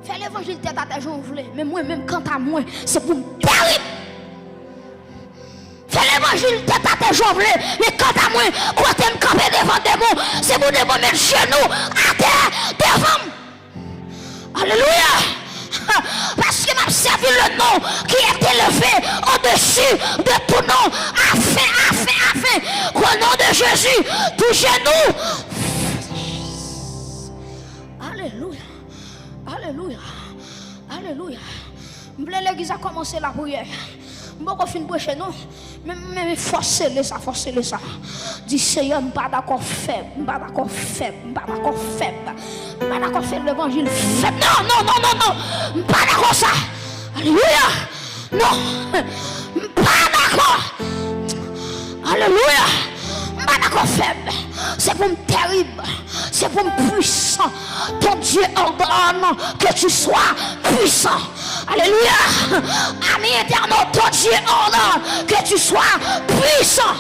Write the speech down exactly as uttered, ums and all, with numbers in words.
Fè levanjil tèt atè jan w vle, men mwen menm, kanta mwen, se pou m terib. Fè levanjil tèt atè jan w vle, men kanta mwen, kote m kanpe devan demon, se pou demon met jenou atè devan m. Alelouya! Paske m ap sèvi le non ki est élevé au-dessus de tout nom, afin, afin, afin qu'au nom de Jésus, tout genou. Alelouya! Alelouya! Alelouya! M vle legliz la kòmanse lapriyè. M poko fin preche non. Men, men, men fòse le sa, fòse le sa. Di, Seyè, m pa dakò fèb, m pa dakò fèb, m pa dakò fèb. M pa dakò fè levanjil fèb. Non, non, non, non, non. M pa dakò sa. Alelouya. Non. M pa dakò. Alelouya. M pa dakò fèb. Se pou m terib. Se pou m pwisan. Ton Dye ordonne que tu sois puissant. Alelouya. Ami entènot, ton Dye ordonne que tu sois puissant.